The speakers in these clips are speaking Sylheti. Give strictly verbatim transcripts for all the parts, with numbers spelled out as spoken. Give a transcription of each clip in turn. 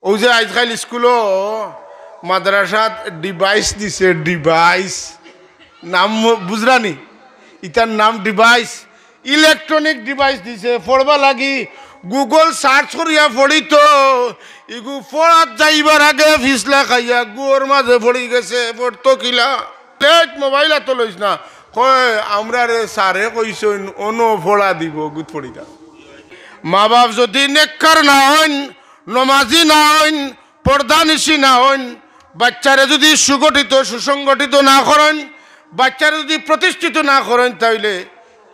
অউ যে আইজকাইল স্কুলো মাদ্রাসাত ডিভাইস দিছে, ডিভাইস, নাম বুঝরানি? ইতার নাম ডিভাইস, ইলেকট্রনিক ডিভাইস দিছে। পড়বা লাগি গুগল সার্চ করিয়া পড়িতো, ইগু পড়াত যাইবার আগে ফিছলা খাইয়া গুয়র মাঝে পড়ি গেছে, পড়তো কিলা? ঠেট মোবাইল আতো লইস না। কয়, "আমরারে স্যারে কইছইন, অনো পড়া দিবো, গুত পড়িতা।" মা বাপ যদি নেককার না অইন, নমাজি না অইন, পর্দানিশি না অইন, বাচ্চারে যদি সুগঠিত, সুসংগঠিত না করইন, বাচ্চারে যদি প্রতিষ্ঠিত না করইন, তাইলে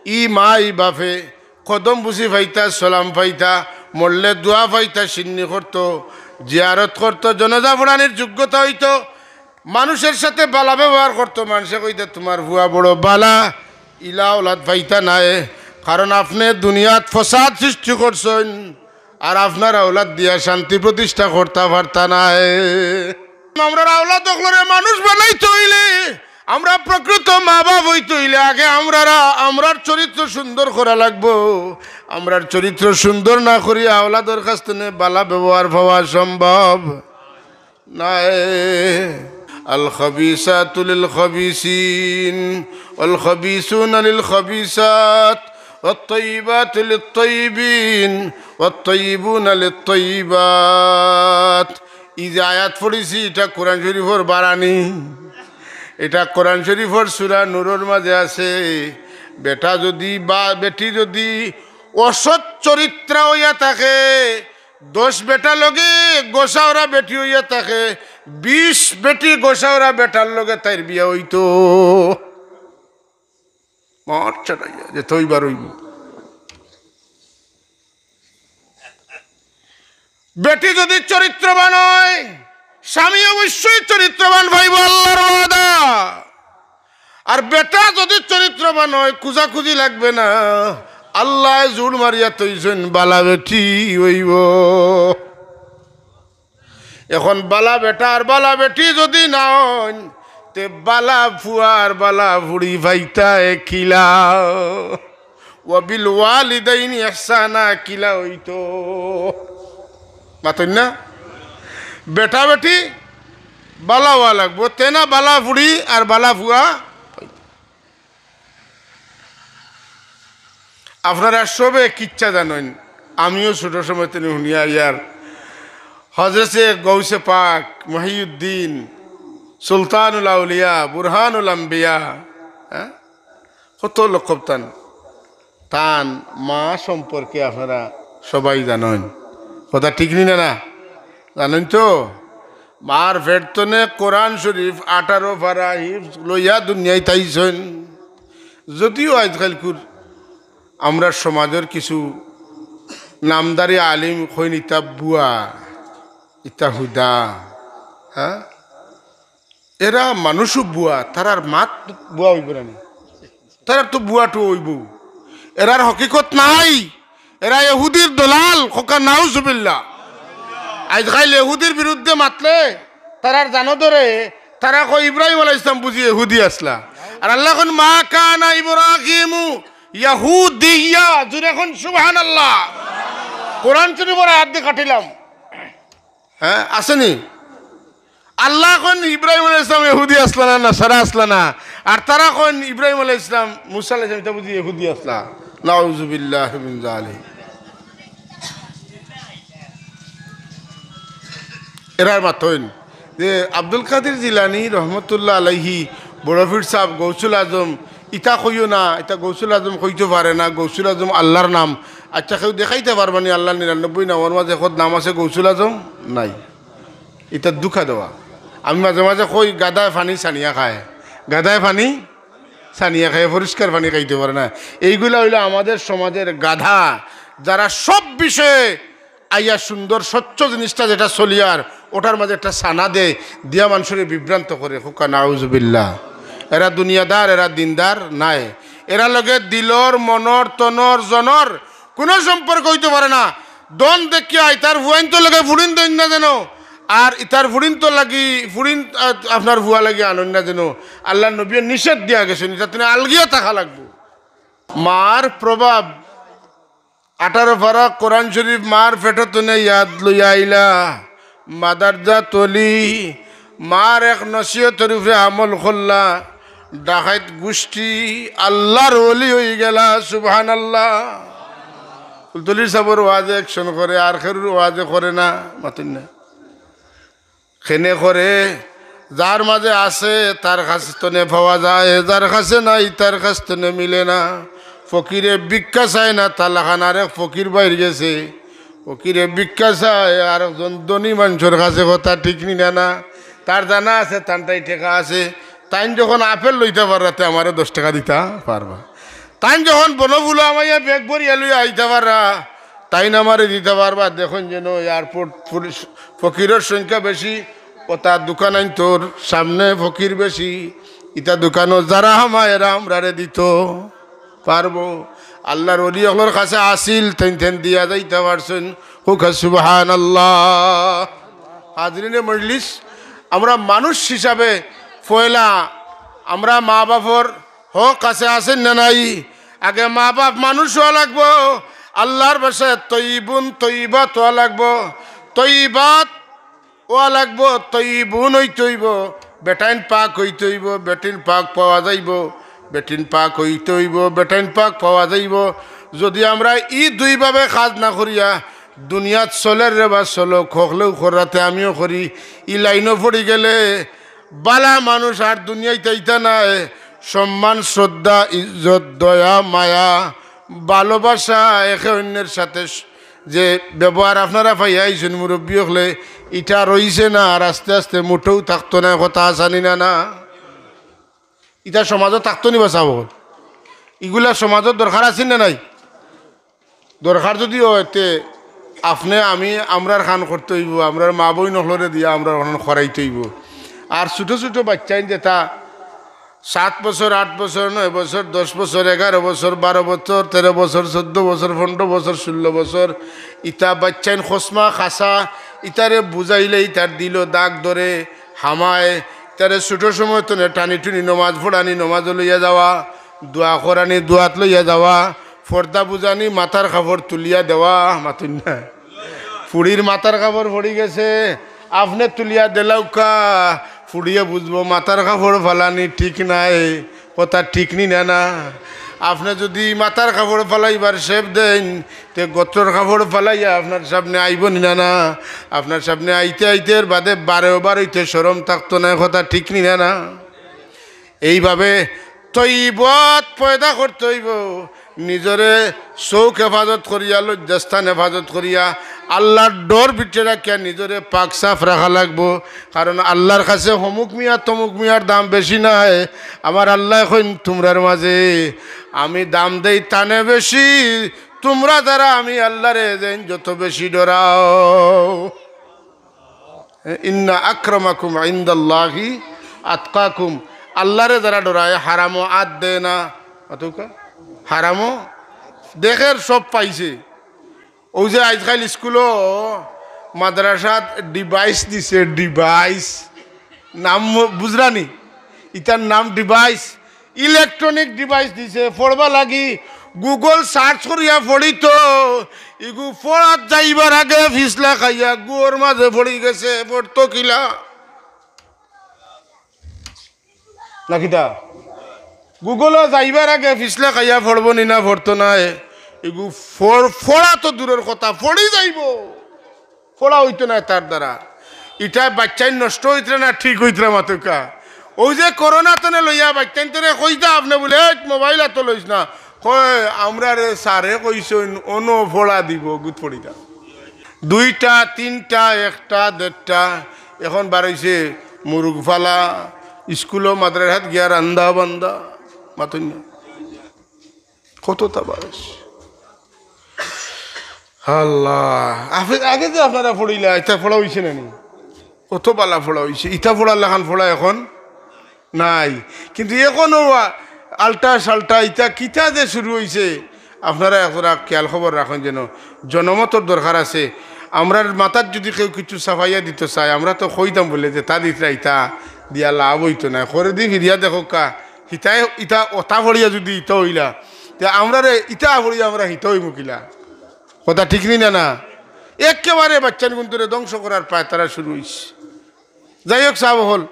ই মাই বাফে কদম বুসি পাইতা, সালাম পাইতা, মরলে দোয়া পাইতা, সিন্নি করতো, জিয়ারত করতো, জনাজা পড়ানির যোগ্যতা অইতো, মানুষের সাথে বালা ব্যবহার করতো, মানষে কইতা, "তুমার ফুয়া বড় বালা।" ইলা আওলাদ পাইতা নায়, কারণ আপনে দুনিয়াত ফসাদ সৃষ্টি করছইন, আর আপনার আওলাদ দিয়া শান্তি প্রতিষ্ঠা করতা পারতা নায়। আমরার আওলাদ অকলরে মানুষ বানাইতে অইলে, আমরা প্রকৃত মা বাপ অইতে অইলে আগে আমরারা, আমরার চরিত্র সুন্দর করা লাগবো। আমরার চরিত্র সুন্দর না করিয়া আওলাদর কাছ থেকে বালা ব্যবহার পাওয়া সম্ভব নায়। الخبيثات للخبيثين والخبيثون للخبيثات والطيبات للطيبين والطيبون للطيبات। ই যে আয়াত পড়ছি, ইটা কোরআন শরীফর বারানি। ইটা কোরআন শরীফর সূরা নূরর মাঝে আছে। বেটা যদি বা বেটি যদি অসৎ চরিত্রা অইয়া থাকে, দশ বেটা লগে গোসাওরা বেটি অইয়া থাকে, বিশ বেটি গোসাওরা বেটার লগে তাইর বিয়া অইতো। মার চাটাইয়া যে তৈবার অইব। বেটি যদি চরিত্রবান হয়, স্বামী অবশ্যই চরিত্রবান পাইব, আল্লাহর ওয়াদা। আর বেটা যদি চরিত্রবান হয়, খুজাখুজি লাগবে না, আল্লায় জুড় মারিয়া তৈছইন, বালা বেটি অইব। এখন বালা বেটা আর বালা বেটি যদি না হইন, তে বালা ফুয়া আর বালা ফুড়ি পাইতা এ কিলা? ওয়াবিল ওয়ালিদাইনি ইহসানা কিলা অইতো? মাতইন না? বেটা বেটি বালা অওয়া লাগবো, তে না বালা ফুড়ি আর বালা ফুয়া। আপনারা সবে কিচ্ছা জানইন, আমিও ছোট সময় থেকে শুনিয়া আইয়ার। হজরতে গৌসে পাক, মহিউদ্দিন, সুলতানুল আউলিয়া, বুরহানুল আম্বিয়া, হ্যাঁ? কত লকব তান। তান মা সম্পর্কে আপনারা সবাই জানইন। কথা ঠিক নি না, না? জানইন তো? মার পেট তনে কোরআন শরীফ আঠারো পারা হিফজ লইয়া দুনিয়াত আইছইন। যদিও আজকালকুর আমরার সমাজর কিছু নামদারি আলিম কইন, "ইতা বুয়া, ইতা হুদা।" হ্যাঁ? এরা মানুষও বুয়া, তারার মাত বুয়া অইবো না নি? তারার তো বুয়া টু অইবো। এরার হকিকত নাই। এরা ইহুদির দলাল, কউক্কা নাউজুবিল্লাহ। আজকাল ইহুদির বিরুদ্ধে মাতলে তারার জানো ধরে, তারা কয় ইব্রাহিম আলাইহিস সালাম বুঝি ইহুদি আছলা। আর আল্লায় কইন, "মা কানা ইব্রাহিমু ইয়াহুদিয়্যা।" জুরে কইন সুবহানাল্লাহ। কোরআন শরীফর আয়াত দি কাটিলাম। হ্যাঁ, আছে নি? আল্লায় কইন ইব্রাহিম আলাইহিস সালাম ইহুদি আছলা না, নাসারা আছলা না। আর তারা কইন ইব্রাহিম আলাইহিস সালাম, মুসা আলাইহিস সালাম, ইতা বুঝি ইহুদি আছলা। নাউজুবিল্লাহি মিন জালিক। এরার মাতইন যে আব্দুল কাদির জিলানী রহমতুল্লাহ আলাইহি, বড় পীর সাব, গৌসুল আজম, ইতা কইও না, ইতা গৌসুল আজম কইতো পারে না, গৌসুল আজম আল্লাহর নাম। আচ্ছা, কেউ দেখাইতা পারবা নি আল্লাহর নিরানব্বই নামর মাঝে কত নাম আছে গৌসুল আজম? নাই। ইতা ধুকা দেওয়া। আমি মাঝে মাঝে কই, "গাধায় পানি ছানিয়া খায়, গাধায় পানি ছানিয়া খায়, পরিষ্কার পানি খাইতে পারে না।" এইগুলা অইলো আমাদের সমাজের গাধা, যারা সব বিষয়ে আইয়া সুন্দর স্বচ্ছ জিনিসটা যেটা চলিয়ার, ওটার মাঝে একটা ছানা দেয়, দিয়া মানষরে বিভ্রান্ত করে। কউক্কা নাউজুবিল্লাহ। এরা দুনিয়াদার, এরা দিনদার নায়। এরার লগে দিলর, মনর, তনর, জনর কুনু সম্পর্ক অইতো পারে না। ধন দেখিয়া ইতার ফুয়াইন্তর লগে ফুড়িন দেইন না যেন, আর ইতার ফুড়িন্তর লাগি, ফুড়িন, আ, আপনার ফুয়া লাগি আনইন না যেন। আল্লাহর নবীয়ে নিষেধ দিয়া গেছইন, ইতা তনে আলগিয়া থাকা লাগবো। মার প্রভাব, আঠারো পারা কোরআন শরীফ মার পেটো তনে ইয়াদ লইয়া আইলা, মাদারজাত অলি, মার এক নসিহতর উপরে আমল করলা, ডাকাইত গুষ্টি আল্লার অলি অইগেলা। সুবহানাল্লাহ। ফুলতলির সাবর ওয়াজে একশন করে, আর কেউর ওয়াজে করে না, মাতইন না। কেনে করে, যার মাঝে আছে, তার কাছ তনে পাওয়া যায়, যার কাছে নাই, তার কাছ তনে মিলে না। ফকিরে ভিক্ষা চায় না, তার লাখান আরেক ফকির বাইর গেছে, ফকিরে ভিক্ষা চায়, আরেকজন ধনী মানষর কাছে। কথা ঠিক নি না? না, তার জানা আছে, তানটাই টেকা আছে। তাইন যখন আপেল লইতা পাররা, তে আমারে দশ টেকা দিতা পারবা। তাইন যখন বনফুলো হামাইয়া ব্যাগ ভরিয়া লইয়া আইতা পাররা, তাইন আমারে দিতা পারবা। দেখইন যেন এয়ারপোর্ট পুলিশ, ফকিরর সংখ্যা বেশি, অতা দোকানাইন্তর সামনে ফকির বেশি, ইতা দোকানো যারা হামায় এরা আমরারে দিতো পারবো। আল্লার অলি অকলর কাছে আছিল, তাইন তাইন দিয়া যাইতা পারছইন। কউক্কা সুবহানাল্লাহ। হাজিরিনে মজলিস, আমরা মানুষ হিসাবে পয়লা আমরা মা বাপর হক আছে, আছে না নাই? আগে মা বাপ মানুষ অওয়া লাগবো। আল্লার ভাষায় তৈবুন তৈবাত অওয়া লাগবো। তৈবাত অওয়া লাগবো, তৈবুন অইতে অইবো, বেটাইন পাক অইতে অইবো, বেটিন পাক পাওয়া যাইবো, বেটিন পাক অইতে অইবো, বেটাইন পাক পাওয়া যাইবো। যদি আমরা ই দুইভাবে কাজ না করিয়া দুনিয়াত চলের রে বা চলো, হকলেও কররা তে আমিও করি, ই লাইনো পড়ি গেলে বালা মানুষ আর দুনিয়াইত আইতা নায়। সম্মান, শ্রদ্ধা, ইজ্জত, দয়া, মায়া, ভালোবাসা, একে অইন্যর সাথে স-, যে ব্যবহার আপনারা পাইয়া আইছইন মুরব্বি অকলে, ইটা রইছে না, আর আস্তে আস্তে মুটেও থাকতো নায়। কথা আছে নি না? না, ইটা সমাজো থাকতো নি বা সাব অকল? ইগুলা সমাজর দরকার আছে না নাই? দরকার যদি অয়, তে আপনে আমি আমরার খান করতে অইবো, আমরার মা বইন অকলরে দিয়া আমরার খান করাইতে অইবো। আর ছুটো ছুটো বাইচ্চাইন যেতা সাত বছর, আট বছর, নয় বছর, দশ বছর, এগারো বছর, বারো বছর, তেরো বছর, চৌদ্দ বছর, পনরো বছর, ষোল্ল বছর, ইতা বাইচ্চাইন খসমা খাসা, ইতারে বুঝাইলে ইতার দিলো দাগ ধরে, হামায়, ইতারে ছুটো সময় তনে টানি টুনি নমাজ পড়ানি, নমাজো লইয়া যাওয়া, দোয়া করানি, দোয়াত লইয়া যাওয়া, পর্দা বুঝানি, মাথার কাপড় তুলিয়া দেওয়া, মাতইন না। ফুড়ির মাথার কাপড় পড়ি গেছে, আপনে তুলিয়া দিলাউক্কা, ফুড়িয়ে বুঝবো মাথার কাপড় ফালানি ঠিক নায়। কথা ঠিক নি না? না, আপনে যদি মাথার কাপড় ফালাইবার শেপ দেইন, তে গতরর কাপড় ফালাইয়া আপনার সামনে আইবো নি না? না, আপনার সামনে আইতে আইতে এর বাদে বারেও বারইতে শরম থাকতো নায়। কথা ঠিক নি না? না, এইভাবে তৈবত পয়দা করতে অইবো। নিজরে চউখ হেফাজত করিয়া, লজ্জাস্থান হেফাজত করিয়া, আল্লার ডর ভিতরে রাখিয়া নিজরে পাক সাফ রাখা লাগবো। কারণ আল্লার কাছে হমুক মিয়া তমুক মিয়ার দাম বেশি নায়। আমার আল্লায় কইন তুমরার মাঝে, "আমি দাম দেই তানে বেশি, তুমরা যারা আমি আল্লারে যেইন যত বেশি ডরাও।" ইন্না আকরামাকুম ইনদাল্লাহি আতকাকুম। আল্লারে যারা ডরায়, হারামো আত দেয় না। অতকা হারামো দেখের সব পাইছে। অউ যে আইজকাইল স্কুলো, মাদ্রাসাত device দিছে, device। নাম বুঝরানি? ইতার নাম device। Electronic device দিছে, পড়বা লাগি Google search করিয়া পড়িতো। ইগু পড়াত যাইবার আগে ফিছলা খাইয়া গুয়র মাঝে পড়ি গেছে, পড়তো কিলা? না কিতা? Google-ও যাইবার আগে ফিছলা খাইয়া পড়বো নি না, পড়তো নায়। ইগু পড়-, পড়া তো দূরর কথা, পড়ি যাইবো। পড়া অইতো নায় তার দ্বারা। ইটা বাইচ্চাইন নষ্ট অইতরা না ঠিক অইতরা মাতউক্কা? অউ যে করোনা তনে লইয়া বাইচ্চাইন তনে কইতা আপনে বুলে, "এই মোবাইল আতো লইস না।" কয়, "আমরারে স্যারে কইছইন, অনো পড়া দিবো, গুত পড়িতা।" দুইটা, তিনটা, একটা, দেড়টা, এখন বারইছে মুরুগ ফালা, স্কুলো মাদ্রাসাত গিয়া রান্দা বান্দা, মাতইন না। কততা বারইছে। আল্লাহ, আফে-, আগে যে আপনারা পড়িলা, ইতা পড়া অইছে না নি? কত বালা পড়া অইছে। ইতা পড়ার লাখান পড়া এখন নাই। কিন্তু এখনো আ-, আল্টা সাল্টা ইতা কিতা যে শুরু অইছে, আপনারা একজরা খেয়াল খবর রাখইন যেন। জনমতর দরকার আছে। আমরার মাথাত যদি কেউ কিছু চাপাইয়া দিতো চায়, আমরা তো কইতাম বুলে যে, "তা দিতরা ইতা দিয়া লাভ অইতো নায়।" করেদি ফিরিয়া দেখউক্কা, হিতায় ইতা অতা পড়িয়া যদি ইতা অইলা, তে আমরারে ইতা পড়িয়া আমরা হিতা অইমু কিলা? কথা ঠিক নি না? না, একেবারে বাচ্চাইনগুন্তরে ধ্বংস করার পায়তারা শুরু অইছে। যাই হোক, সাব অকল,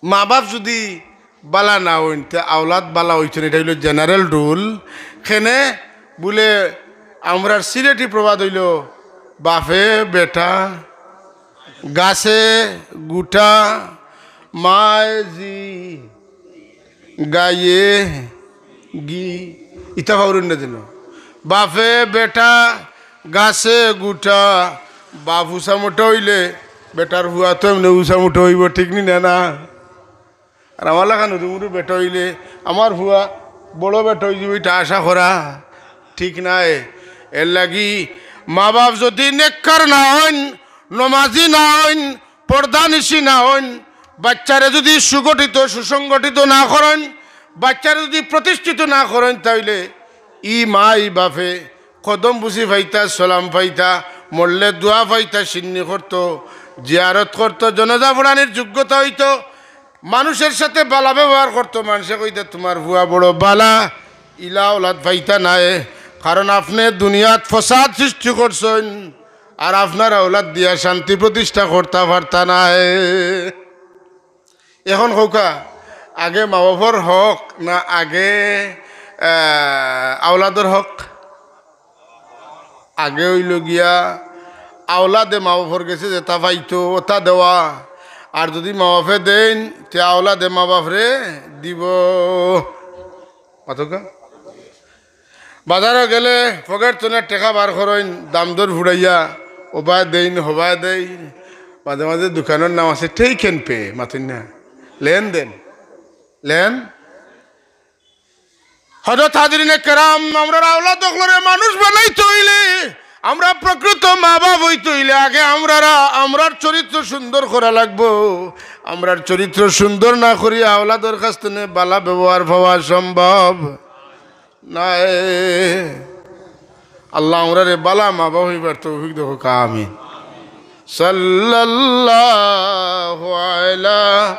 মা বাপ যুদি বালা না অইন, তে আওলাদ বালা অইতো না, ইটা অইলো general rule। কেনে বুলে, আমরার সিলেটি প্রবাদ অইলো, বাফে বেটা, গাছে গুটা, মায় ঝি, গাইয়ে ঘি, ইতা পাউরইন না যেন। বাফে বেটা, গাছে গুটা, বাফ উচা মুটা অইলে বেটার ফুয়া তো এমনে উচা মুটা অইবো, ঠিক নি না? না, আর আমার লাখান হুরু মুরু বেটা অইলে আমার ফুয়া বড় বেটা অইযিবো, ইটা আশা করা ঠিক নায়। এরলাগি মা বাপ যুদি নেককার না অইন, নমাজি না অইন, পর্দানিশি না অইন, বাচ্চারে যুদি সুগঠিত সুসংগঠিত না করইন, বাচ্চারে যুদি প্রতিষ্ঠিত না করইন, তা অইলে ই মা ই বাফে কদম বুসি ফাইতা, সলাম ফাইতা, মরলে দোয়া ফাইতা, সিন্নি করতো, জিয়ারত করতো, জনাজা পড়ানির যোগ্যতা অইতো, মানুষের সাথে বালা ব্যবহার করতো, মানষে কইতা, "তুমার ফুয়া বড় বালা।" ইলা আওলাদ ফাইতা নায়, কারণ আপনে দুনিয়াত ফসাদ সৃষ্টি করছইন, আর আপনার আওলাদ দিয়া শান্তি প্রতিষ্ঠা করতা পারতা নায়। এখন কউক্কা, আগে মা বাপর হক না আগে, আহ, আওলাদর হক? আগে অইলো গিয়া আওলাদে মা বাপর গেছে যেতা পাইতো, ওতা দেওয়া। আর যুদি মা বাপে দেইন, তে আওলাদে মা বাপরে দিবো। মাতউক্কা? বাজারো গেলে পকেট তনে টেকা বার করইন, দাম দর ফুড়াইয়া, ওবায় দেইন, হবায় দেইন। মাঝে মাঝে দোকানর নাম আছে take and pay, মাতইন না? লেনদেন। লেন। হযরত হাজিরিনে কেরাম, আমরার আওলাদ অকলরে মানুষ বানাইতে অইলে, আমরা প্রকৃত মা বাপ অইতে অইলে আগে আমরারা, আমরার চরিত্র সুন্দর করা লাগবো। আমরার চরিত্র সুন্দর না করিয়া আওলাদর কাছ তনে বালা ব্যবহার পাওয়া সম্ভব নায়। আল্লাহ আমরারে বালা মা বাপ অইবার তৌফিক দেউক্কা, আমিন। সাল্লাল্লাহু আলা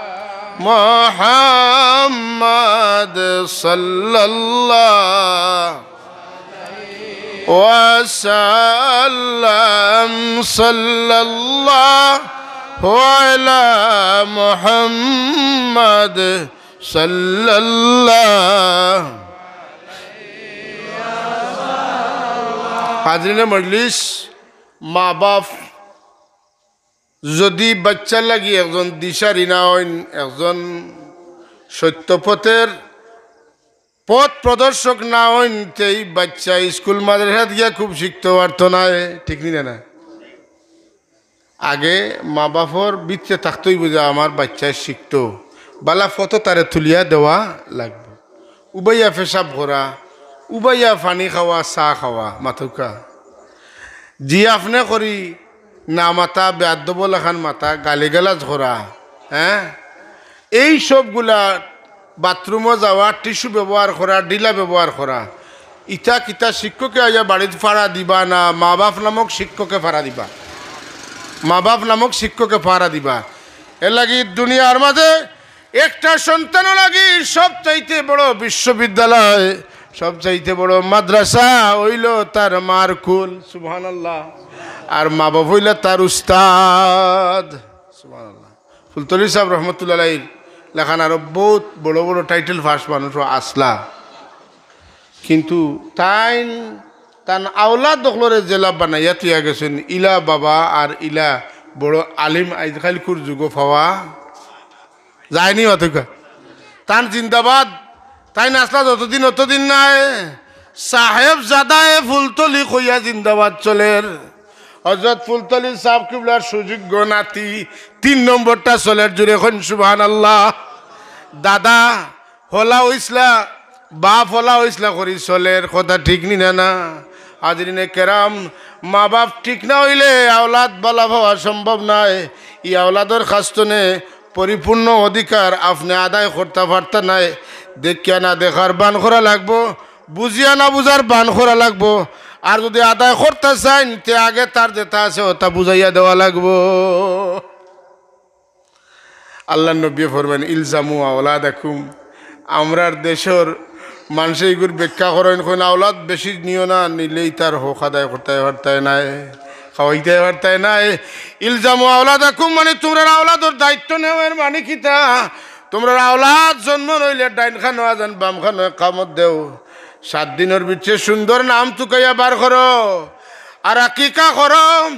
মুহাম্মাদ সাল্লাল্লাহু ওয়া সাল্লাম সাল্লাল্লাহু আলা মুহাম্মাদ সাল্লাল্লাহু। হাজিরিনে মজলিস, মা বাপ যুদি বাচ্চার লাগি একজন দিশারি না অইন, একজন সত্য পথের পথ প্রদর্শক না অইন, তে ই বাচ্চা স্কুল মাদ্রাসাত গিয়া খুব শিখতো পারতো নায়, ঠিক নি না? আগে মা বাপর ভিতরে থাকতো অইবো যে আমার বাচ্চায় শিখতো, বালা পথো তারে তুলিয়া দেওয়া লাগবো। উবাইয়া পেশাব করা, উবাইয়া পানি খাওয়া, চা খাওয়া, মাতউক্কা। জি আপনে করি না মাতা, বেয়াদ্দব লাখান মাতা, গালিগালাজ করা, হ্যাঁ? এই সবগুলা, বাথরুমো যাওয়া, টিস্যু ব্যবহার করা, ঢিলা ব্যবহার করা, ইতা কিতা শিক্ষকে আইয়া বাড়িত ফাড়া দিবা না, মা বাপ নামক শিক্ষকে ফাড়া দিবা? মা বাপ নামক শিক্ষকে ফাড়া দিবা। এরলাগি দুনিয়ার মাঝে একটা সন্তানর লাগি সবচাইতে বড় বিশ্ববিদ্যালয়, সবচাইতে বড় মাদ্রাসা অইলো তার মার কুল, সুবহানাল্লাহ। আর মা বাপ অইলা তার উস্তাদ, সুবহানাল্লাহ। ফুলতলি সাব রহমতুল্লাহ আলাইহির লাখান আরো বউত বড় বড় টাইটেল পাস মানুষও আছলা, কিন্তু তাইন তান আওলাদ অকলরে যেলা বানাইয়া থুইয়া গেছইন, ইলা বাবা আর ইলা বড় আলিম আইজকাইলকুর যুগো পাওয়া যায়নি, অতকা। তান জিন্দাবাদ, তাইন আছলা যতদিন অতদিন নায়, সাহেবজাদায়ে ফুলতলি কইয়া জিন্দাবাদ চলের। হজরত ফুলতলি সাব কিবলার সুযোগ্য নাতি, তিন নম্বরটা চলের, জুরে কইন সুবহানাল্লাহ। দাদা হলা অইছলা, বাপ হলা অইছলা করি চলের, কথা ঠিক নি না? না, হাজিরিনে কেরাম, মা বাপ ঠিক না অইলে আওলাদ বালা পাওয়া সম্ভব নায়। ই আওলাদর কাছ তনে পরিপূর্ণ অধিকার আপনে আদায় করতা পারতা নায়। দেখিয়া না দেখার বান করা লাগবো, বুঝিয়া না বুঝার বান করা লাগবো। আর যুদি আদায় করতা চাইন, তে আগে তার যেটা আছে, ওটা বুঝাইয়া দেওয়া লাগবো। আল্লাহর নবী ফরমাইন, "ইলজামু আওলাদাকুম।" আমরার দেশর মানষে ইগুর ব্যাখ্যা করইন, কইন আওলাদ বেশি নিও না, নিলেই তার হক আদায় করতায় পারতায় নায়, খাওয়াইতায় পারতায় নায়। ইলজামু আওলাদাকুম মানে তুমরার আওলাদর দায়িত্ব নেও, এর মানে কিতা? তুমরার আওলাদ জন্ম নইলে ডাইন খানো আজান, বাম খানো একামত দেও, সাত দিনর ভিতরে সুন্দর নাম তুকাইয়া বার করো, আর আকিকা করো।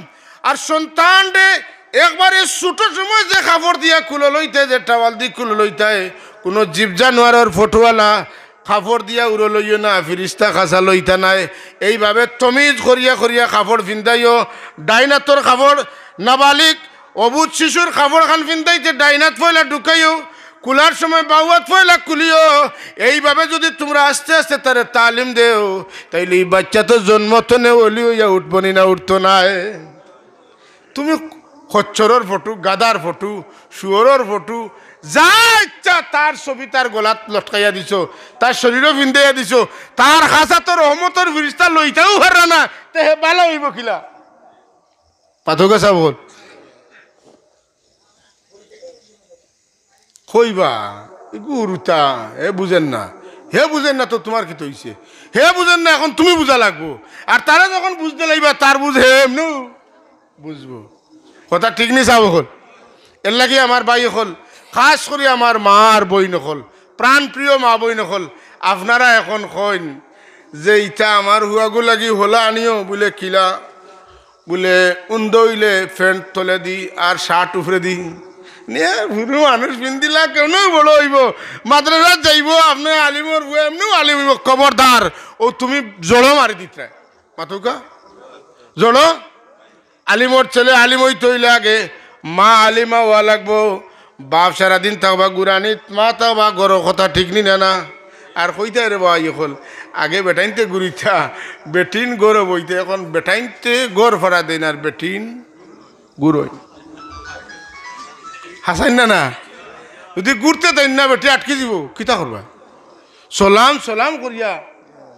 আর সন্তানরে একবারে ছোট সময় যে কাপড় দিয়া কুলো লইতে, যে টাওয়াল দি কুলো লইতে, কোনো জীব জানোয়ারর ফটোআলা কাপড় দিয়া উড়ো লইও না, ফিরিস্তা খাসা লইতা নায়। এইভাবে তমিজ করিয়া করিয়া কাপড় ফিন্দাইও। ডাইন আতর কাপড়, নাবালিগ অবুঝ শিশুর কাপড় খান ফিন্দাইতে ডাইন আত পয়লা ঢুকাইও, কুলার সময় বাউ আত পয়লা কুলিও। এইভাবে যদি তুমরা আস্তে আস্তে তারে তালিম দেও, তাইলে ই বাইচ্চা তো জন্ম থনে অলি অইয়া উঠবো নি না, উঠতো নায়। তুমি খচ্চরর ফটো, গাধার ফটো, শুয়োরর ফটো, যা ইচ্ছা তার ছবি তার গলাত লটকাইয়া দিছো, তার শরীরও ফিন্দাইয়া দিছো, তার খাসা তো রহমতর ফিরিস্তা লইতাও পাররা না, তে হে ভালা অইবো কিলা? পাথর গাছা বল। কইবা, "এগু হুরুতা, হে বুঝের না, হে বুঝের না তো তুমার কিতা অইছে? হে বুঝের না, এখন তুমি বুঝা লাগবো।" আর তারে যখন বুঝতে লাইবা, তার বুঝ হে এমনেউ বুঝবো। কথা ঠিক নি সাব অকল? এর লাগি আমার ভাই অকল, খাস করি আমার মা আর বইন অকল, প্রাণপ্রিয় মা বইন অকল, আপনারা এখন কইন যে, "ইতা আমার হুয়াগু লাগি হলা আনিও।" বুলে, "কিলা?" বুলে, "উন্দা অইলে প্যান্ট তলেদি আর শার্ট উপরেদি।" নিয়া হুরু মানুষ ফিন্দিলা কেমনে বড় অইবো, মাদ্রাসাত যাইবো, আপনে আলিমর হুয়া এমনেউ আলিম অইবো। খবরদার, অউ তুমি জড়ো মারি দিতরায়। মাতউক্কা? জড়ো? আলিমর ছেলে আলিম অইতে অইলে আগে মা আলিমা অওয়া লাগবো। বাপ সারাদিন থাকবা গুরানিত, মা থাকবা ঘরো, কথা ঠিক নি না, না? আর কইতায় রে বা, ই অকল, আগে বেটাইন্তে ঘুরিতা, বেটিন ঘরো বইতে, এখন বেটাইন্তে ঘর ফাড়া দেইন আর বেটিন ঘুরইন। হাছাইন না, না? যদি ঘুরতে দেইন না, বেটি আটকি যিবো, কিতা করবা? সালাম, সালাম করিয়া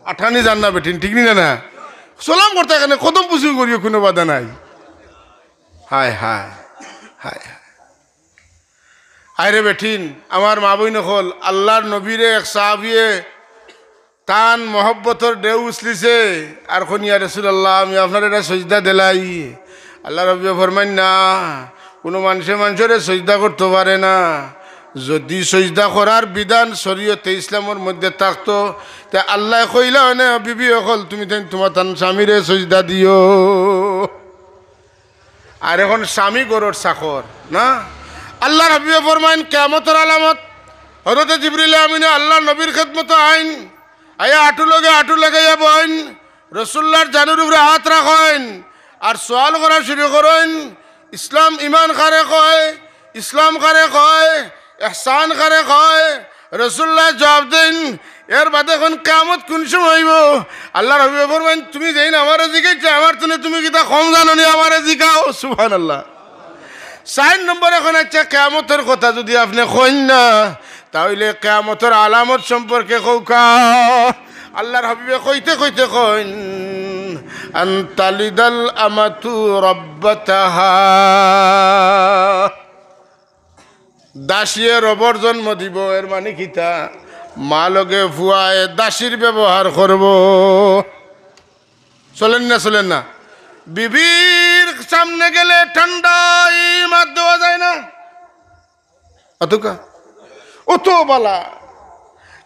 আটানি যার না বেটিন, ঠিক নি না, না? সালাম করতে কেনে কদম পুষি করিও, কুনু বাধা নাই। হায়, হায়, হায়, হায়। আরে বেটিন, আমার মা বইন অকল, আল্লার নবীরে এক সাহাবিয়ে তান মহব্বতর ঢেউ উছলিছে, আর কইন, "ইয়া রাসুলাল্লাহ, আমি আপনারে একটা সইজদা দিলাই।" আল্লার নবীয়ে ফরমাইন, "না, কুনু মানষে মানষরে সইজদা করতো পারে না। যদি সইজদা করার বিধান শরিয়তে ইসলামর মধ্যে থাকতো, তে আল্লায় কইলা অনে, 'বিবি অকল, তুমিতাইন তুমার তান স্বামীরে সইজদা দিও।'" আর এখন স্বামী ঘরর চাকর, না? আল্লার হাবিবে ফরমাইন, কিয়ামতর আলামত, হযরতে জিবরিল আমিনে আল্লার নবীর খেদমতো আইন, আইয়া আটু লগে আটু লাগাইয়া বইন, রসুল্লার জানুর উপরে আত রাখইন, আর সওয়াল করা শুরু করইন, "ইসলাম, ইমান কারে কয়? ইসলাম কারে কয়? ইহসান কারে কয়?" রসুল্লায় জুয়াব দেইন, "এর বাদে এখন কিয়ামত কুন সময় অইবো?" আল্লার হাবিবে ফরমাইন, "তুমি যেইন আমারে জিগাইছো, আমার তনে তুমি কিতা কম জানো নি, আমারে জিগাও।" সুবহানাল্লাহ। চাইর নম্বর, এখন আইচ্ছা, কিয়ামতর কথা যুদি আপনে কইন না, তা অইলে কিয়ামতর আলামত সম্পর্কে কউক্কা। আল্লার হাবিবে কইতে কইতে কইন, "আন তালিদাল আমাতু রাব্বাতাহা।" দাসীয়ে রবর জন্ম দিবো, এর মানি কিতা? মা লগে পুয়ায় দাসীর ব্যবহার করবো। চলের না, চলের না? বিবির সামনে গেলে ঠান্ডায় মাত দেওয়া যায় না, অতকা, অত বালা।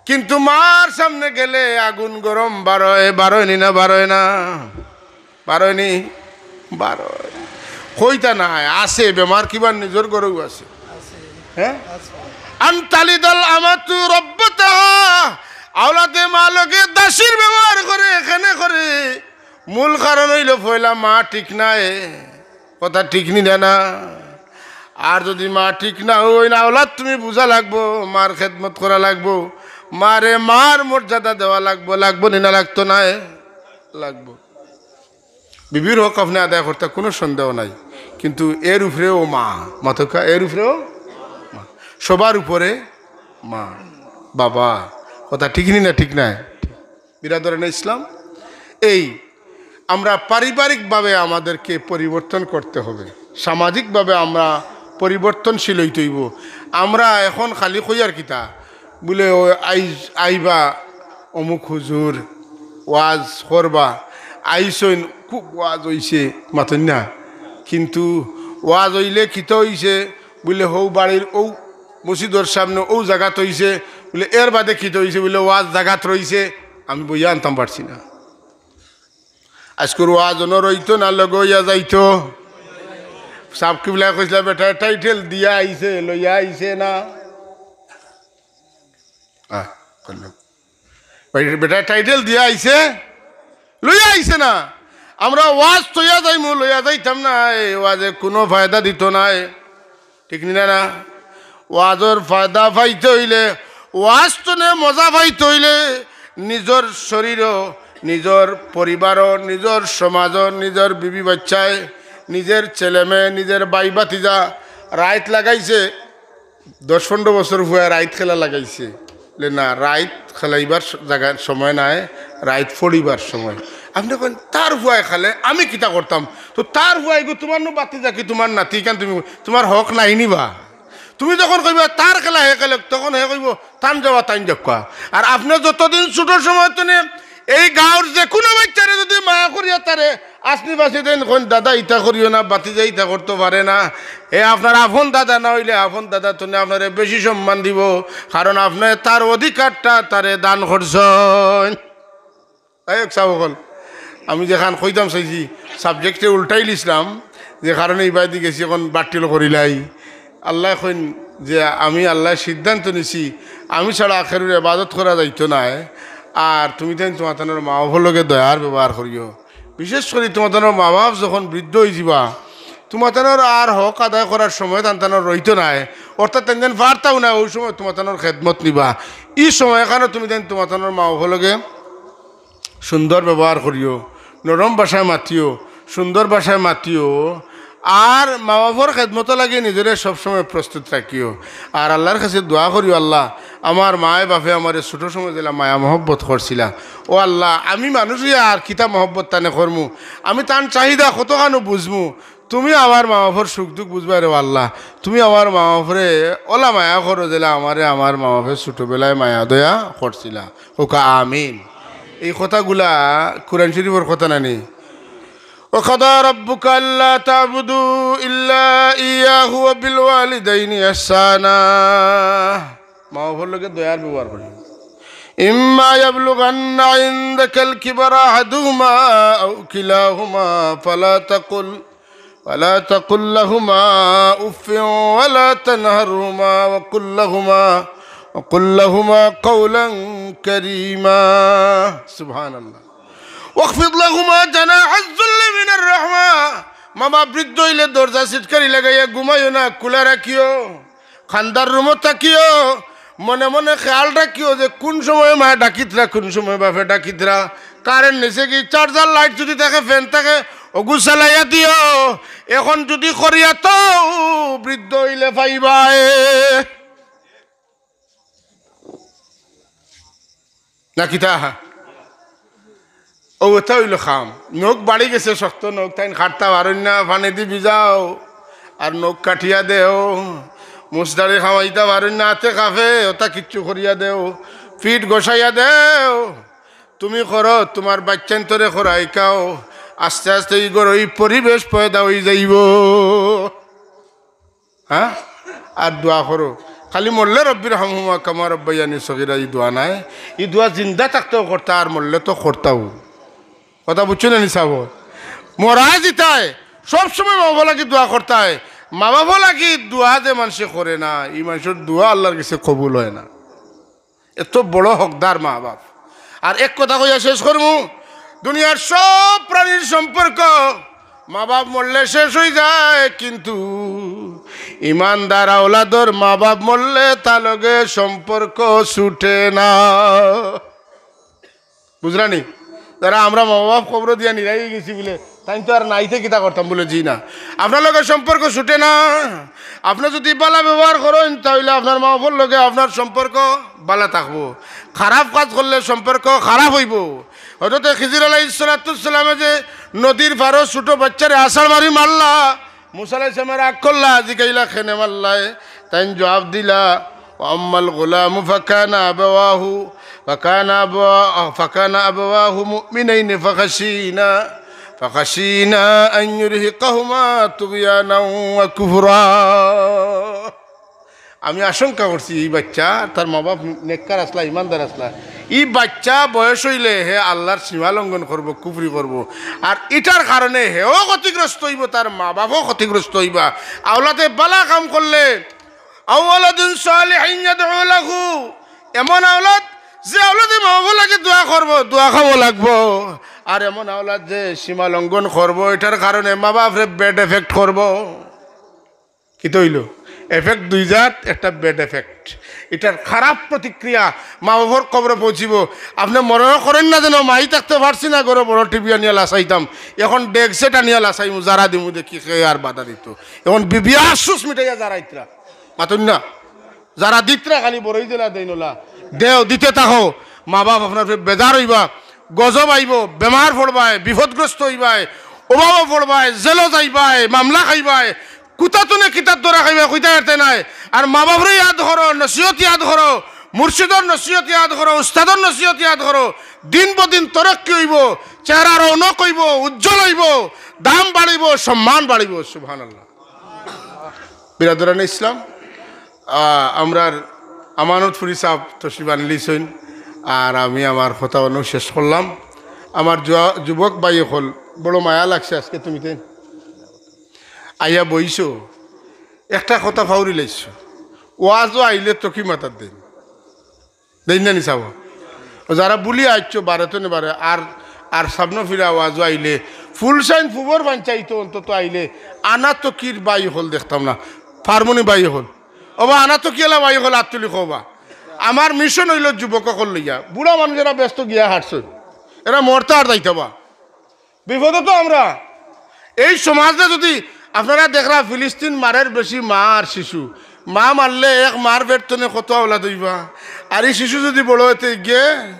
কিন্তু মার সামনে গেলে আগুন গরম বারয়, বারয় নি না, বারয় না? বারয় নি? বারয়। কইতা নায়, আছে, বেমার কিবার নিজর ঘরেউ আছে। হ্যাঁ? আন তালিদাল আমাতু রাব্বাতাহা। আওলাদে মা লগে দাসীর ব্যবহার করে, এখানে করে। মূল কারণ অইলো পয়লা মা ঠিক নায়। কথা ঠিক নি না, না? আর যুদি মা ঠিক না অইন, আওলাদ তুমি বুঝা লাগবো, মার খেদমত করা লাগবো, মারে মার মর্যাদা দেওয়া লাগবো, লাগবো নি না, লাগতো নায়? লাগবো। বিবির হক আপনে আদায় করতা, কুনু সন্দেহ নাই, কিন্তু এর উপরেও মা, মাতকা, এর উপরেও মা, সবার উপরে মা, বাবা। কথা ঠিক নি না, ঠিক নায়? বিরাদরানে ইসলাম, এই আমরা পারিবারিকভাবে আমাদেরকে পরিবর্তন করতে হবে, সামাজিকভাবে আমরা পরিবর্তনশীল অইতে অইবো। আমরা এখন খালি কইয়ার কিতা বুলে, "ও আইজ আইবা, অমুক হুজুর ওয়াজ করবা, আইছইন, খুব ওয়াজ অইছে, মাতইন না। কিন্তু ওয়াজ অইলে কিতা অইছে? বুলে, হউ বাড়ির অউ মসজিদর সামনে অউ জাগাত অইছে। বুলে, এর বাদে কিতা অইছে? বুলে, ওয়াজ জাগাত রইছে, আমি বইয়া আনতাম পারছি না। আইজকুর ওয়াজ অনো রইতো না, লগে অইয়া যাইতো। সাব কিবলায় কইছলা, বেটায় টাইটেল দিয়া আইছে, লইয়া আইছে না। আহ, করলাম। বেটায় টাইটেল দিয়া আইছে, লইয়া আইছে না। আমরা ওয়াজ থইয়া যাইমু, লইয়া যাইতাম না, এই ওয়াজে কুনু ফায়দা দিতো নায়। ঠিক নি না? না, ওয়াজর ফায়দা পাইতে অইলে, ওয়াজ তনে মজা পাইতে অইলে, নিজর শরীরো, নিজর পরিবারো, নিজর সমাজো, নিজর বিবি বাচ্চায়, নিজর ছেলে মেয়ে, নিজর ভাই ভাতিজা, রাইত লাগাইছে, দশ পনরো বছর পুয়ায় রাইত খেলা লাগাইছে। বুলে, না, রাইত খেলাইবার স-, জাগা, সময় নায়, রাইত পড়িবার সময়। আপনে কইন, তার পুয়ায় খেলে, আমি কিতা করতাম? তো তার পুয়ায় গো, তুমার নু ভাতিজা কি তুমার নাতি, ইখান তুমি, তুমার হক নাই নি বা? তুমি যখন কইবা, তার খেলা হে খেলে, তখন হে কইবো, তান যাওয়া তাইন যাউক্কা। আর আপনে যতদিন ছোট সময় তনে এই গাঁওর যেকুনু বাচ্চারে যুদি মায়া করিয়া তারে আসনি বাসি দেইন, কইন, "দাদা, ইতা করিও না, ভাতিজায় ইতা করতো পারে না।" হে আপনার আপন দাদা না অইলে আপন দাদা তনে আপনারে বেশি সম্মান দিবো, কারণ আপনে তার অধিকারটা তারে দান করছইন। এই এক সাব অকল, আমি যেখান কইতাম চাইছি, subject এ উল্টাইলিছলাম, যে কারণে ইবায়দি গেছি, অখন বাট্টিল করিলাই। আল্লায় কইন যে আমি আল্লায় সিদ্ধান্ত নিছি, আমি ছাড়া কেউর এবাদত করা যাইতো নায়। আর তুমি তাইন তুমার তানর মা বাফর লগে দয়ার ব্যবহার করিও। বিশেষ করি তুমার তানর মা বাফ যখন বৃদ্ধ অইযিবা, তুমার তানর আর হক আদায় করার সময় তান তানর রইতো নায়, অর্থাৎ তাইন যেন পারতাউ না, অউ সময় তুমার তানর খেদমত নিবা। ই সময়খানো তুমি তাইন তুমার তানর মা বাফর লগে সুন্দর ব্যবহার করিও, নরম ভাষায় মাতিও, সুন্দর ভাষায় মাতিও, আর মা বাফর খেদমতো লাগি নিজরে সবসময় প্রস্তুত রাখিও। আর আল্লার কাছে দোয়া করিও, "আল্লা, আমার মায়ে বাফে আমারে ছোট সময় যেলা মায়া মহব্বত করছিলা, ও আল্লা, আমি মানুষ অইয়া আর কিতা মহব্বত তানে করমু, আমি তান চাহিদা কতখানো বুঝমু, তুমি আমার মা বাফর সুখ দুখ বুঝবায় রে আল্লা, তুমি আমার মা বাফরে অলা মায়া করো যেলা আমারে আমার মা বাফে ছোটবেলায় মায়া দয়া করছিলা।" কউক্কা আমিন। এই কথাগুলা কোরআন শরীফর কথা নানি? وقضى ربك ألا تعبدوا إلا إياه وبالوالدين إحسانا। মা বাফর লগে দয়ার ব্যবহার করি। إما يبلغن عندك الكبر أحدهما أو كلاهما فلا تقل ولا تقل لهما أف ولا تنهرهما وقل لهما وقل لهما قولا كريما। سبحان الله। واخفض لهما جناح الذل من الرحمة। মা বাফ বৃদ্ধ অইলে দরজা ছিটকারি লাগাইয়া ঘুমাইও না, খুলা রাখিও। কান্দার রুমো থাকিও, মনে মনে খেয়াল রাখিও যে কুন সময় মায়ে ডাকিতরা, কুন সময় বাফে ডাকিতরা। কারেন্ট নিছে কি, চার্জার, লাইট যুদি থাকে, ফ্যান থাকে, অগু চালাইয়া দিও। অখন যুদি করিয়া থও, বৃদ্ধ অইলে পাইবায়। না কিতা? অউ, অটা অইলো কাম। নখ বাড়ি গেছে শক্ত, নখ তাইন কাটতা পারইন না, পানিদি ভিজাও, আর নখ কাটিয়া দেও। মুছদাড়ি খাওয়াইতা পারইন না, আতে কাঁপে, অটা কিচ্ছু করিয়া দেও। পিঠ ঘষাইয়া দেও। তুমি করো, তুমার বাইচ্চাইন্তরে করাইকাও। আস্তে আস্তে ই ঘরো ই পরিবেশ পয়দা অইযাইবো। হ্যাঁ? আর দোয়া করো। খালি মরলে "রব্বির হামহুমা কামা রব্বাইয়ানি সগীরা" ই দোয়া নায়। ই দোয়া জিন্দা থাকতেও করতা, আর মরলে তো করতাউ। কথা বুঝছো না নি সাব? মরা যিতায় সব সময় মা বাফর লাগি দোয়া করতায়। মা বাফর লাগি দোয়া যে মানষে করে না, ই মানষর দোয়া আল্লার গেছে কবুল অয় না। এত বড় হকদার মা বাফ। আর এক কথা কইয়া শেষ করমু, দুনিয়ার সব প্রাণীর সম্পর্ক মা বাফ মরলে শেষ অইযায়, কিন্তু ইমানদার আওলাদর মা বাফ মরলে তার লগে সম্পর্ক ছুটে না। বুঝরা নি? যারা আমরা মা বাফ কবরো দিয়া নিরাই অইগেছি বুলে, তাইন তো আর নাইতে কিতা করতাম বুলে, জি না। আপনার লগে সম্পর্ক ছুটে না। আপনে যুদি বালা ব্যবহার করইন, তা অইলে আপনার মা বাফর লগে আপনার সম্পর্ক বালা থাকবো। খারাপ কাজ করলে সম্পর্ক খারাপ অইবো। হজরতে খিজির আলাইহিস সালাতু ওয়াস সালামে যে নদীর পারো ছোট বাইচ্চারে আছাড় মারি মারলা, মুসা আলাইহিস সালামে রাগ করলা, জিগাইলা, "কেনে মারলায়?" তাইন জুয়াব দিলা, وأما الغلام فكان أبواه فكان أبوا- فكان أبواه مؤمنين فخشينا فخشينا أن يرهقهما طغيانا وكفرا। আমি আশঙ্কা করছি, এই বাচ্চা, তার মা বাপ নেককার আছলা, ইমানদার আছলা, এই বাচ্চা বয়স অইলে হে আল্লাহর সীমা লঙ্ঘন করব, কুফরি করব, আর ইটার কারণে হেও ক্ষতিগ্রস্ত অইব, তার মা বাপও ক্ষতিগ্রস্ত অইবা। আওলাদে বালা কাম করলে, أو ولد صالح يدعو له, এমন আওলাদ যে আওলাদে মা বাপর লাগি দোয়া করব, দোয়া খাওয়া লাগবো, আর এমন আওলাদ যে সীমা লঙ্ঘন করব, এটার কারণে মা বাপরে ব্যাড এফেক্ট করব। কিতা অইল? এফেক্ট দুই জাত, একটা ব্যাড এফেক্ট। ইটার খারাপ প্রতিক্রিয়া মা বাপর কবরে পৌঁছিব। আপনে মনে করেন না যেন মাই থাকতে পারছি না, ঘরো বড় টিভি আনিয়া লাসাইতাম, এখন ডেক সেট আনিয়া লাসাইমু, যারা দিমু দেখি কে আর বাধা দিত। এখন বিবিয়া আফসোস মিটাইয়া যারা ইতরা মাতুন না, যারা দিতরা খালি বড়ই দিলা দেইনলা, দেও, দিতে থাকো। মা বাপ আপনার উপরে বেজার অইবা, গজব আইব, বেমার পড়বায়, বিপদগ্রস্ত অইবায়, অভাবও পড়বায়, জেলও যাইবায়, মামলা খাইবায়, কুতা তুনে কিতার দরা খাইবায়, কইতা পারতে নাই। আর মা বাপরে ইয়াদ করো, নসিহত ইয়াদ করো, মুর্শিদর নসিহত ইয়াদ করো, উস্তাদর নসিহত ইয়াদ করো। দিন বদিন তরক্কি অইব, চেহারা রৌনক অইব, উজ্জ্বল অইব, দাম বাড়িব, সম্মান বাড়িব। সুবহানাল্লাহ। বিরাদরানে ইসলাম, আহ, আমরার আমানতপুরি সাহেব তশরিফ আনলিছইন, আর আমি আমার কথা অনো শেষ করলাম। আমার যুয়া-, যুবক ভাই অকল, বড় মায়া লাগছে আজকে তুমি তে আইয়া বইছো, একটা কথা ফাউরি লাইছো, ওয়াজও আইলে তো কি মাতার দিন দেইন না নি চাবো? ও যারা বুলি আইছো, বারে তো নে বারে, আর, আর সামনে ফিরা ওয়াজও আইলে, ফুলসাইন ফুবর পঞ্চায়েত অন্তত আইলে, আনা তো কির ভাই অকল দেখতাম না, ফার্মনি ভাই অকল। ও বা আনা তো কি এলা ভাই অকল, আত তুলি কও বা। আমার মিশন অইল যুবক অকল লইয়া, বুড়া মানুষ এরা ব্যস্ত গিয়া হারছইন, এরা মরতা আর যাইতা বা। বিপদো তো আমরা। এই সমাজে যদি আপনারা দেখরা, ফিলিস্তিন মারের বেশি মা আর শিশু। মা মারলে এক মার পেট তনে কত আওলাদ অইবা। আর এই শিশু যদি বড় অইতে গিয়ে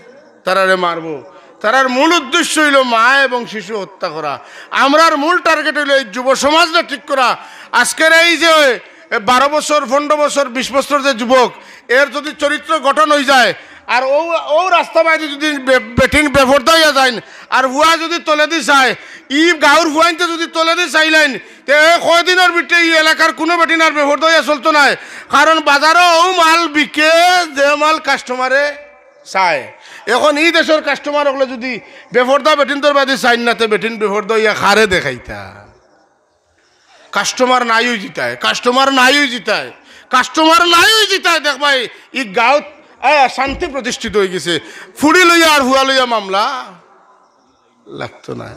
তারারে মারবো। তারার মূল উদ্দেশ্য অইল মা এবং শিশু হত্যা করা। আমরার মূল টার্গেট অইল এই যুব সমাজরে ঠিক করা। আজকের এই যে এ, বারো বছর, পনেরো বছর, বিশ বছর যে যুবক, এর যদি চরিত্র গঠন অইযায়, আর ও, ও রাস্তা বাইদি যদি বে-, বেটিন বেপর্দা অইয়া যাইন, আর ফুয়া যদি তলেদি চায়, ই গাঁওর ফুয়াইন্তে যদি তলেদি চাইলাইন, তে এ কয়দিনর ভিতরে ই এলাকার কুনু বেটিন আর বেপর্দা অইয়া চলতো নায়। কারণ বাজারো ও মাল বিকে, যে মাল কাস্টমারে চায়। এখন ই দেশর কাস্টমার অকলে যদি বেপর্দা বেটিন্তর বায়দি চাইন না, তে বেটিন বেপর্দা অইয়া কারে দেখাইতা? কাস্টমার নাই অই যিতায়, কাস্টমার নাই অই যিতায়, কাস্টমার নাই অই যিতায়। দেখবায়, ই গাঁওত, আহ, শান্তি প্রতিষ্ঠিত অই গেছে। ফুড়ি লইয়া আর ফুয়া লইয়া মামলা লাগতো না।